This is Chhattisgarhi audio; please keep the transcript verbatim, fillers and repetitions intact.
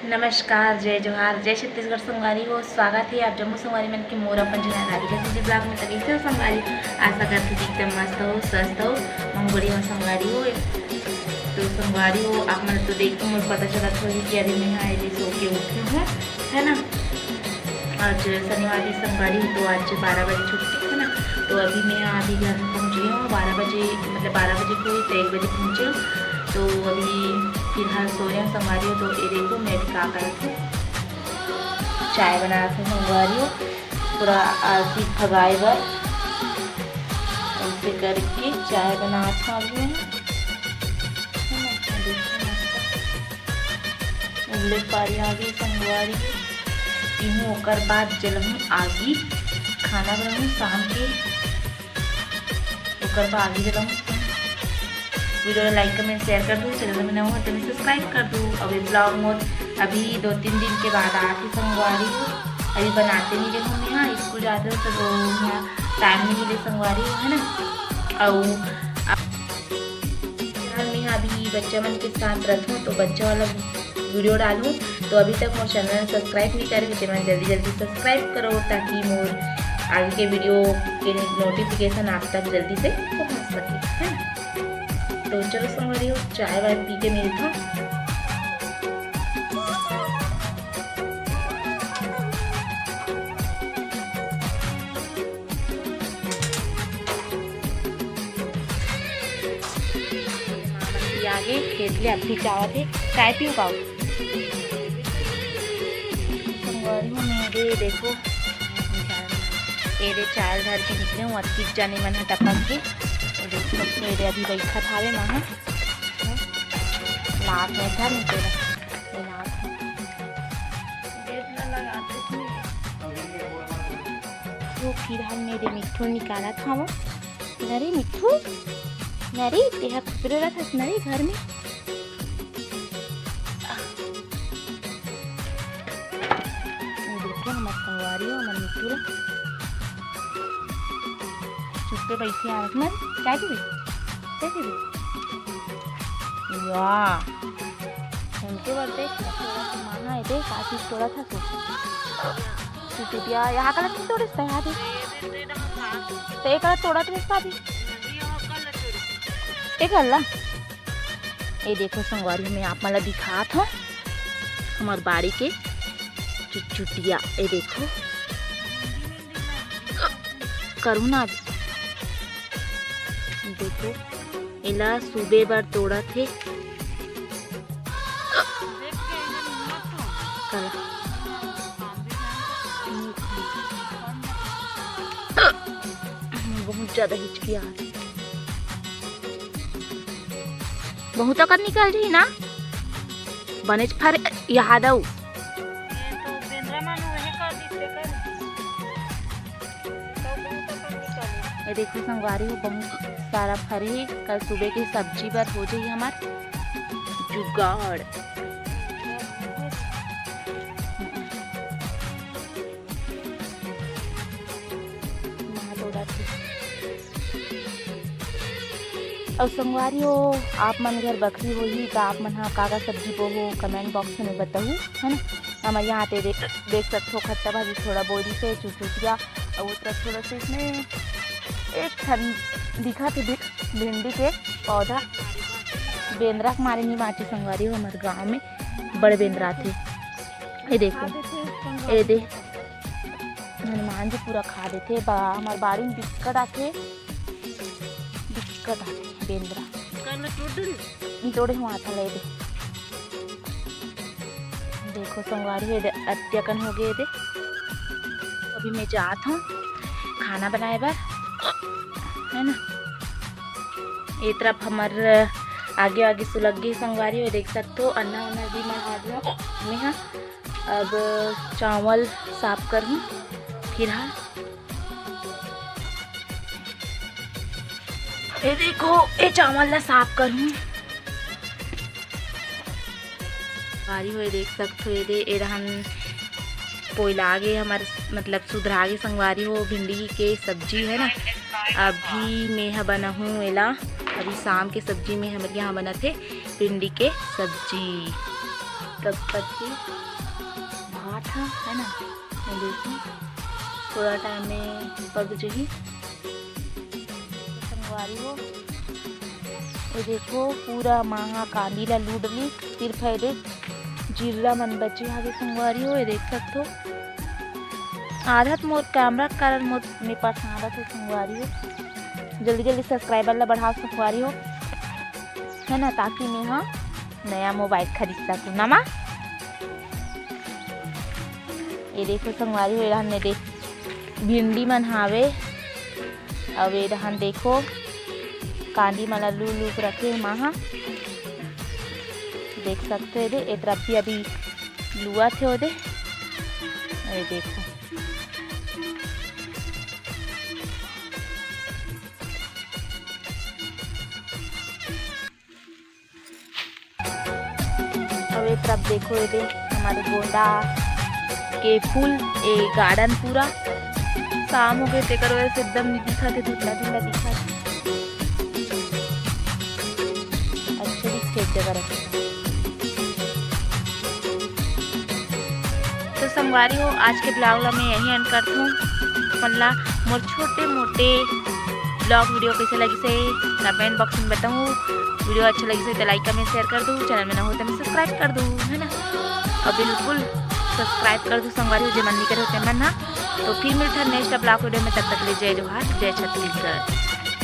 नमस्कार, जय जोहार, जय छत्तीसगढ़ संगवारी हो। स्वागत हे आप जम्मो संगवारी मन के मोर अपन चैनल राधिका CG vlog में। त कइसे हो संगवारी? आशा करथों कि एकदम मस्त हो, स्वस्थ हो, मंगोड़ी हो संगवारी हो। तो संगवारी हो, आप मन तो देखो, मोर पता चलत होही कि अभी मैं हा एदे सो के उठे हूँ, है ना। आज शनिवार हे संगवारी हो, तो आज बारह बजे छुट्टी है ना। तो अभी मैं अभी घर में पहुँच गई हूँ बारह बजे, मतलब बारह बजे को तो एक बजे पहुँचे हूँ। तो अभी फिलहाल सोए हूँ संगवारी हो। तो ये देखो मैं अभी का करत हूँ, चाय बनात हूँ संगवारी हो, थोड़ा आलसी भगाए बर। ऐसे करके चाय बनात हूँ अभी मैं, है ना। देखो मस्त उबले पारी आगे संगवारी, पीहूँ, ओकर बाद जलहूँ आगी, खाना बनाहूँ शाम के, ओकर बाद आगी जलहूँ। वीडियो ला like, comment, share कर दू, चैनल में नवा हो तो subscribe कर दू। अभी vlog मोर अभी दो तीन दिन के बाद आत हे संगवारी हो। अभी बनाते नहीं रहे हूँ, मैं हा स्कूल जाते हो तो वो यहाँ टाइम नहीं मिले संगवारी हो, है ना। अउ फिलहाल मैं अभी बच्चा मन के साथ रखूँ तो बच्चा वाला वीडियो डालूँ। तो अभी तक मोर चैनल सब्सक्राइब नहीं करे हो, तेमन जल्दी जल्दी सब्सक्राइब करो, ताकि मोर आगे के वीडियो के नोटिफिकेशन आप तक जल्दी से पहुँच सके, है ना। तो चलो संगवारी हो, चाय वाय पी के मिलता हूँ। आगे खेत ले अभी जावत हे, चाय पीऊ का? संगवारी हो, मेरे देखो, एदे चाय धर के निकले हूँ, अतिक जाने मन ह टपक के। ये देखो, सबको एदे अभी बैठा थावे माँ, लात में धर निकले, ये लात में। वो फिलहाल मेरे मिट्ठू निकालत हवं। नरे मिट्ठू, नरे, तेहा खुसरे रखत नरे घर में। ये देखो, हमर संगवारी हो, हमर मिट्ठू ला। चुप्पे बैठे आवत नरे, चाय पीबे? चाय पीबे? वाह, उनके बर देख, माना है, देख, आज ही तोड़ा था तू। चुटिया, यहाँ का लत्ती तोड़े था, यहाँ भी। तो एक अलग तोड़ा तो इसका भी। एक अल्ला। ये देखो संगवारी, मैं आप मन ला दिखात हूँ हमर बाड़ी के चुटचुटिया। ये देखो, करू ना आज। देखो, एला सुबे बर तोड़त हे। कला। बहुत ज्यादा हिचकिया। बहुत अकन निकल जाही ना, बनेच फर यहाँ दऊ। ये देखो संगवारी हो, बहुत सारा फरे हे। कल सुबह के सब्जी बर हो जाही हमार जुगाड़। नहा धो डारथे। अउ संगवारी हो, आप मन घर बखरी होही त आप मन ह का का सब्जी बोहो, कमेंट बॉक्स में बताहू, है ना। हमर यहाँ ते देख, देख सकथो, खट्टा भाजी थोड़ा बोरी से चुचुटिया, अउ ओतरा थोड़ा से इसमें एक ठन दिखत हे भि-, भिंडी के पौधा। बेंदरा के मारे नहीं बाँचे संगवारी हो, हमर गाँव में बड़ बेंदरा थे। ये देखो, ये दे, हनुमान जी पूरा खा देथे। बा-, हमर बाड़ी में बिक्कट आथे, बिक्कट आथे बेंदरा। कर ले टोड़ दे। टोड़े हुआ था, ले दे। देखो संगवारी, ये दे, अत्याकन हो गए दे। अभी मैं जात हूँ, खाना बनाए बर, है ना। ये तरफ हमर आगे आगे सुलग गई संगवारी हो, देख सकथो। अन्ना उन्ना भी मढ़ा दिया मैं हा। अब चावल साफ करहूँ फिर हा। ये देखो, ये चावल ला साफ करहूँ। संगवारी हो, ये देख सकथो, ये दे, ये रहन पोइला गे हमर, मतलब सुधरा गे संगवारी हो, भिंडी के सब्जी है ना। अभी मैं ह बनाहूँ एला, अभी शाम के सब्जी में हमर यहाँ बनत हे भिंडी के सब्जी। तब कच्ची भात ह, है ना, ये देखो, थोड़ा टाइम में पक जही। संगवारी हो, ये देखो, पूरा माँ ह कांदी ला लूट ली, सिर्फ ये देख, जीरा मन बचे हवे संगवारी हो, ये देख सकथो। आधा तो मोर कैमरा के कारण मोर, मेरे पास आधा तो संगवारी हो। जल्दी जल्दी सब्सक्राइबर ला बढ़ाओ संगवारी हो, है ना, ताकि मैं हा नया मोबाइल खरीद सकूँ ना माँ। ये देखो संगवारी हो, ये रहन ने देख, भिंडी मन हावे, अउ ये रहन देखो, कांदी मन ला लू लू के रखे हे माँ हा, देख सकते हो। ये दे, ए तरफ भी अभी लुआ थे ओदे, ये देखो। अब ये तरफ देखो, ये दे हमारे गोंदा के फूल, ये गार्डन पूरा शाम हो गए, तेकर वजह से एकदम नहीं दिखा थे, धुंधला धुंधला दिखा थे। अच्छे दिखते एक जगह रखे। तो संगवारी हो, आज के ब्लॉग ला मैं यहीं एंड करत हूँ। मन ला मोर छोटे मोटे ब्लॉग वीडियो कैसे लगिस हे, कमेंट बॉक्स में बताऊँ। वीडियो अच्छा लगिस हे तो लाइक, कमेंट, शेयर कर दू। चैनल में ना हो तो मैं सब्सक्राइब कर दू, है ना। और बिल्कुल सब्सक्राइब कर दू संगवारी हो, जे मन नहीं करे होते मन ना। तो फिर मिलता नेक्स्ट ब्लॉग वीडियो में, तब तक ले जय जोहार, जय छत्तीसगढ़।